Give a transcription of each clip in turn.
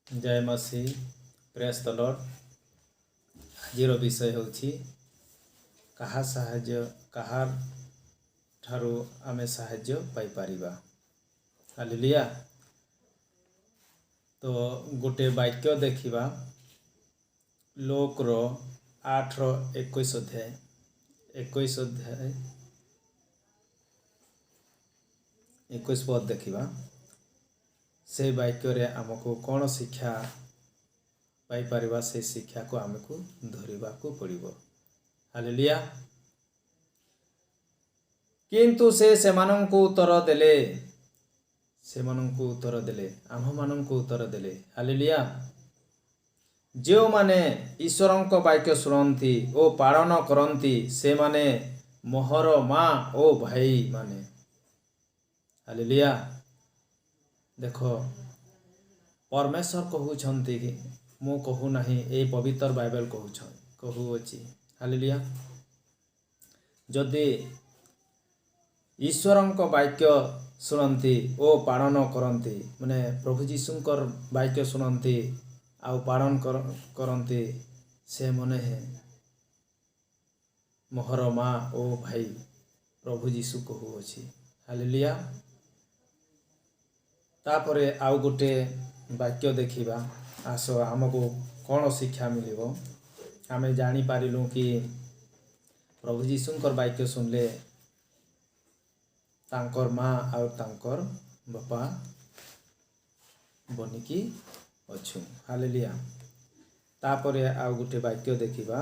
Jay Masih. Praise the Lord. ଆଜିର ବିଷୟ ହେଉଛି କାହା ସାହାଯ୍ୟ, କାହା ଠାରୁ ଆମେ ସାହାଯ୍ୟ ପାଇପାରିବା। ହାଲେଲୁୟା। ତ ଗୋଟେ ବାକ୍ୟ ଦେଖିବା, ଲୂକର 8ର 21 ଅଧ୍ୟାୟ, 21 ଅଧ୍ୟାୟ 21 ପଦ ଦେଖିବା। ସେ ବାକ୍ୟରେ ଆମକୁ କ'ଣ ଶିକ୍ଷା ପାଇପାରିବା, ସେ ଶିକ୍ଷାକୁ ଆମକୁ ଧରିବାକୁ ପଡ଼ିବ। ହାଲେଲୁୟା। କିନ୍ତୁ ସେ ସେମାନଙ୍କୁ ଉତ୍ତର ଦେଲେ, ସେମାନଙ୍କୁ ଉତ୍ତର ଦେଲେ, ଆମ୍ଭମାନଙ୍କୁ ଉତ୍ତର ଦେଲେ। ହାଲେଲୁୟା। ଯେଉଁମାନେ ଈଶ୍ୱରଙ୍କ ବାକ୍ୟ ଶୁଣନ୍ତି ଓ ପାଳନ କରନ୍ତି, ସେମାନେ ମୋହର ମା ଓ ଭାଇମାନେ। ହାଲେଲୁୟା। ଦେଖ, ପରମେଶ୍ୱର କହୁଛନ୍ତି କି ମୁଁ କହୁନାହିଁ, ଏଇ ପବିତ୍ର ବାଇବେଲ କହୁଅଛି। ହାଲେଲୁୟା। ଯଦି ଈଶ୍ୱରଙ୍କ ବାକ୍ୟ ଶୁଣନ୍ତି ଓ ପାଳନ କରନ୍ତି, ମାନେ ପ୍ରଭୁ ଯୀଶୁଙ୍କର ବାକ୍ୟ ଶୁଣନ୍ତି ଆଉ ପାଳନ କରନ୍ତି, ସେମାନେ ମୋହର ମା ଓ ଭାଇ, ପ୍ରଭୁ ଯୀଶୁ କହୁଅଛି। ହାଲେଲୁୟା। ତାପରେ ଆଉ ଗୋଟେ ବାକ୍ୟ ଦେଖିବା। ଆସ, ଆମକୁ କ'ଣ ଶିକ୍ଷା ମିଳିବ? ଆମେ ଜାଣିପାରିଲୁ କି ପ୍ରଭୁ ଯୀଶୁଙ୍କର ବାକ୍ୟ ଶୁଣିଲେ ତାଙ୍କର ମା ଆଉ ତାଙ୍କର ବାପା ବନିକି ଅଛୁ। ହାଲେଲୁୟା। ତାପରେ ଆଉ ଗୋଟେ ବାକ୍ୟ ଦେଖିବା,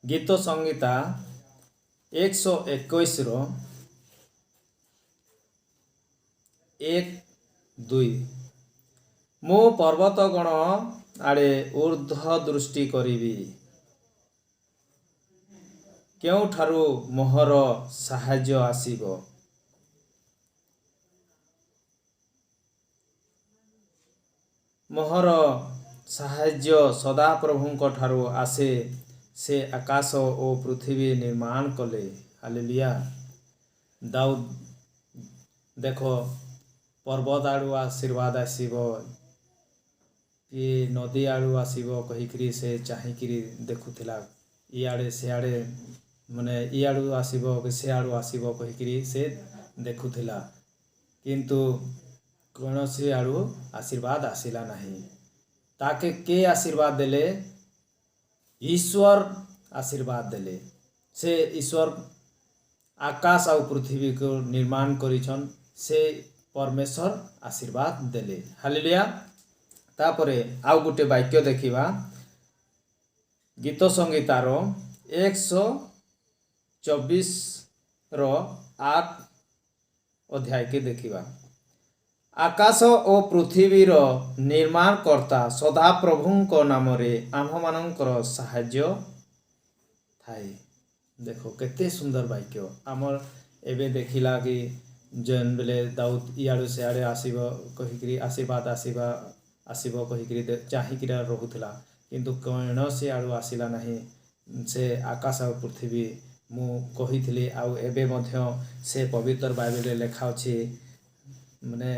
ଗୀତ ସଂହିତା 121ର 1 2। ମୁଁ ପର୍ବତଗଣ ଆଡ଼େ ଉର୍ଦ୍ଧ୍ୱ ଦୃଷ୍ଟି କରିବି, କେଉଁଠାରୁ ମୋହର ସାହାଯ୍ୟ ଆସିବ? ମୋହର ସାହାଯ୍ୟ ସଦାପ୍ରଭୁଙ୍କ ଠାରୁ ଆସେ, ସେ ଆକାଶ ଓ ପୃଥିବୀ ନିର୍ମାଣ କଲେ। ହାଲେଲୁୟା। ଦାଉଦ ଦେଖ, ପର୍ବତ ଆଡ଼ୁ ଆଶୀର୍ବାଦ ଆସିବ କି ନଦୀ ଆଡ଼ୁ ଆସିବ କହିକିରି ସେ ଚାହିଁକିରି ଦେଖୁଥିଲା। ଇଆଡ଼େ ସିଆଡ଼େ, ମାନେ ଇଆଡ଼ୁ ଆସିବ କି ସିଆଡ଼ୁ ଆସିବ କହିକିରି ସେ ଦେଖୁଥିଲା, କିନ୍ତୁ କୌଣସି ଆଡ଼ୁ ଆଶୀର୍ବାଦ ଆସିଲା ନାହିଁ। ତାକେ କିଏ ଆଶୀର୍ବାଦ ଦେଲେ? ଈଶ୍ୱର ଆଶୀର୍ବାଦ ଦେଲେ। ସେ ଈଶ୍ୱର ଆକାଶ ଆଉ ପୃଥିବୀକୁ ନିର୍ମାଣ କରିଛନ୍, ସେ ପରମେଶ୍ୱର ଆଶୀର୍ବାଦ ଦେଲେ। ହାଲେଲୁୟା। ତାପରେ ଆଉ ଗୋଟେ ବାକ୍ୟ ଦେଖିବା, ଗୀତ ସଂହିତାର 124ର 8 ଅଧ୍ୟାୟକେ ଦେଖିବା। ଆକାଶ ଓ ପୃଥିବୀର ନିର୍ମାଣକର୍ତ୍ତା ସଦାପ୍ରଭୁଙ୍କ ନାମରେ ଆମ୍ଭମାନଙ୍କର ସାହାଯ୍ୟ ଥାଏ। ଦେଖ, କେତେ ସୁନ୍ଦର ବାକ୍ୟ। ଆମର ଏବେ ଦେଖିଲା କି ଯେନ୍ ବେଲେ ଦାଉଦ ଇଆଡ଼ୁ ସିଆଡ଼େ ଆସିବ କହିକିରି, ଆଶୀର୍ବାଦ ଆସିବ କହିକିରି ଚାହିଁକିରି ରହୁଥିଲା, କିନ୍ତୁ କୌଣସି ଆଡ଼ୁ ଆସିଲା ନାହିଁ। ସେ ଆକାଶ ଆଉ ପୃଥିବୀ ମୁଁ କହିଥିଲି, ଆଉ ଏବେ ମଧ୍ୟ ସେ ପବିତ୍ର ବାଇବେଲରେ ଲେଖା ଅଛି, ମାନେ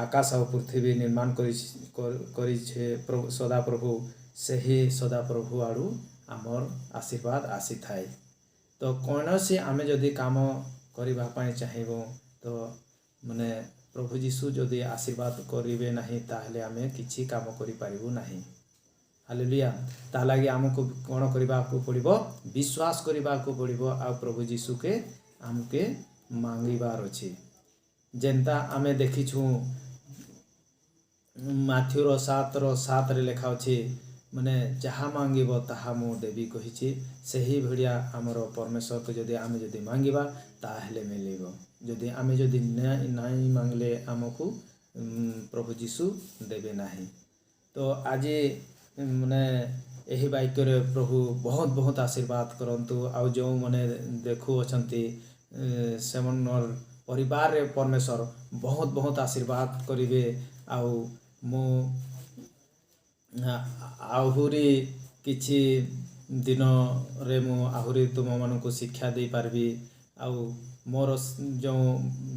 ଆକାଶ ଆଉ ପୃଥିବୀ ନିର୍ମାଣ କରିଛେ ସଦାପ୍ରଭୁ, ସେହି ସଦାପ୍ରଭୁ ଆଡ଼ୁ ଆମର ଆଶୀର୍ବାଦ ଆସିଥାଏ। ତ କୌଣସି ଆମେ ଯଦି କାମ କରିବା ପାଇଁ ଚାହିଁବୁ, ତ ମାନେ ପ୍ରଭୁ ଯୀଶୁ ଯଦି ଆଶୀର୍ବାଦ କରିବେ ନାହିଁ, ତାହେଲେ ଆମେ କିଛି କାମ କରିପାରିବୁ ନାହିଁ। ହାଲେଲୁୟା। ତା ଲାଗି ଆମକୁ କ'ଣ କରିବାକୁ ପଡ଼ିବ? ବିଶ୍ୱାସ କରିବାକୁ ପଡ଼ିବ ଆଉ ପ୍ରଭୁ ଯୀଶୁକେ ଆମକେ ମାଗିବାର ଅଛି। ଯେନ୍ତା ଆମେ ଦେଖିଛୁ, ମାଥ୍ୟୁର 7ର 7ରେ ଲେଖା ଅଛି, ମାନେ ଯାହା ମାଗିବ ତାହା ମୁଁ ଦେବି କହିଛି। ସେହି ଭଳିଆ ଆମର ପରମେଶ୍ୱରକୁ ଯଦି ଆମେ ଯଦି ମାଗିବା, ତାହେଲେ ମିଳିବ। ଯଦି ଆମେ ଯଦି ନାଇଁ ମାଗିଲେ, ଆମକୁ ପ୍ରଭୁ ଯୀଶୁ ଦେବେ ନାହିଁ। ତ ଆଜି ମାନେ ଏହି ବାକ୍ୟରେ ପ୍ରଭୁ ବହୁତ ବହୁତ ଆଶୀର୍ବାଦ କରନ୍ତୁ। ଆଉ ଯେଉଁମାନେ ଦେଖୁଅଛନ୍ତି, ସେମାନଙ୍କର ପରିବାରରେ ପରମେଶ୍ୱର ବହୁତ ବହୁତ ଆଶୀର୍ବାଦ କରିବେ। ଆଉ ମୁଁ ଆହୁରି କିଛି ଦିନରେ ମୁଁ ଆହୁରି ତୁମମାନଙ୍କୁ ଶିକ୍ଷା ଦେଇପାରିବି। ଆଉ ମୋର ଯେଉଁ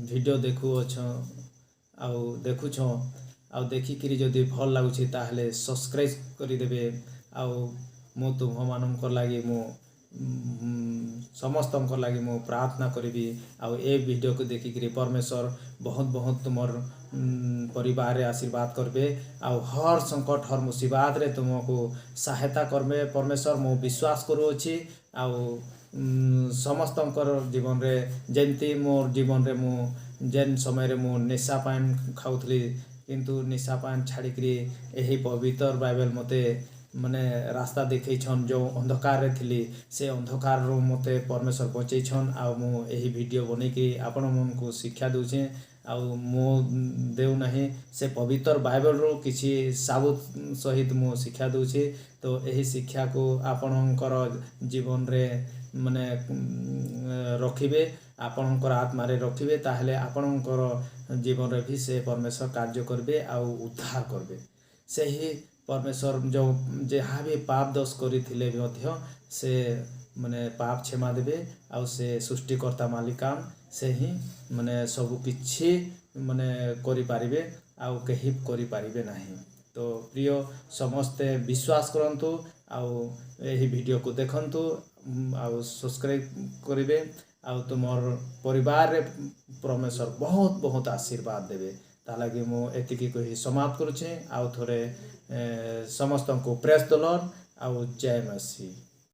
ଭିଡ଼ିଓ ଦେଖୁଅଛ ଆଉ ଦେଖୁଛଁ, ଆଉ ଦେଖିକିରି ଯଦି ଭଲ୍ ଲାଗୁଛି, ତାହେଲେ ସବସ୍କ୍ରାଇବ୍ କରିଦେବେ। ଆଉ ମୁଁ ତୁମମାନଙ୍କ ଲାଗି, ମୁଁ ସମସ୍ତଙ୍କ ଲାଗି ମୁଁ ପ୍ରାର୍ଥନା କରିବି। ଆଉ ଏ ଭିଡ଼ିଓକୁ ଦେଖିକିରି ପରମେଶ୍ୱର ବହୁତ ବହୁତ ତୁମର ପରିବାରରେ ଆଶୀର୍ବାଦ କରିବେ ଆଉ ହର ସଙ୍କଟ, ହର ମୁସିବାତରେ ତୁମକୁ ସହାୟତା କରିବେ ପରମେଶ୍ୱର, ମୁଁ ବିଶ୍ୱାସ କରୁଅଛି। ଆଉ ସମସ୍ତଙ୍କର ଜୀବନରେ, ଯେମିତି ମୋର ଜୀବନରେ, ମୁଁ ଯେନ୍ ସମୟରେ ମୁଁ ନିଶା ପାନ ଖାଉଥିଲି, କିନ୍ତୁ ନିଶା ପାନ ଛାଡ଼ିକିରି ଏହି ପବିତ୍ର ବାଇବେଲ ମୋତେ ମାନେ ରାସ୍ତା ଦେଖେଇଛନ୍। ଯେଉଁ ଅନ୍ଧକାରରେ ଥିଲି, ସେ ଅନ୍ଧକାରରୁ ମୋତେ ପରମେଶ୍ୱର ବଞ୍ଚେଇଛନ୍। ଆଉ ମୁଁ ଏହି ଭିଡ଼ିଓ ବନେଇକି ଆପଣମାନଙ୍କୁ ଶିକ୍ଷା ଦେଉଛେଁ। ଆଉ ମୁଁ ଦେଉନାହିଁ, ସେ ପବିତ୍ର ବାଇବେଲରୁ କିଛି ସାବୁତ ସହିତ ମୁଁ ଶିକ୍ଷା ଦେଉଛି। ତ ଏହି ଶିକ୍ଷାକୁ ଆପଣଙ୍କର ଜୀବନରେ ମାନେ ରଖିବେ, ଆପଣଙ୍କର ଆତ୍ମାରେ ରଖିବେ, ତାହେଲେ ଆପଣଙ୍କର ଜୀବନରେ ବି ସେ ପରମେଶ୍ୱର କାର୍ଯ୍ୟ କରିବେ ଆଉ ଉଦ୍ଧାର କରିବେ। ସେହି ପରମେଶ୍ୱର ଯେଉଁ ଯାହା ବି ପାପ ଦୋଷ କରିଥିଲେ ବି ମଧ୍ୟ ସେ ମାନେ ପାପ କ୍ଷମା ଦେବେ। ଆଉ ସେ ସୃଷ୍ଟିକର୍ତ୍ତା ମାଲିକାନ, ସେ ହିଁ ମାନେ ସବୁ କିଛି ମାନେ କରିପାରିବେ, ଆଉ କେହି କରିପାରିବେ ନାହିଁ। ତ ପ୍ରିୟ ସମସ୍ତେ ବିଶ୍ୱାସ କରନ୍ତୁ ଆଉ ଏହି ଭିଡ଼ିଓକୁ ଦେଖନ୍ତୁ ଆଉ ସବସ୍କ୍ରାଇବ୍ କରିବେ। ଆଉ ତୁମର ପରିବାରରେ ପରମେଶ୍ୱର ବହୁତ ବହୁତ ଆଶୀର୍ବାଦ ଦେବେ। ତା ଲାଗି ମୁଁ ଏତିକି କହି ସମାପ୍ତ କରୁଛେ। ଆଉ ଥରେ ସମସ୍ତଙ୍କୁ ପ୍ରେଜ୍ ଦ ଲର୍ଡ ଆଉ ଜୟ ମସିହ।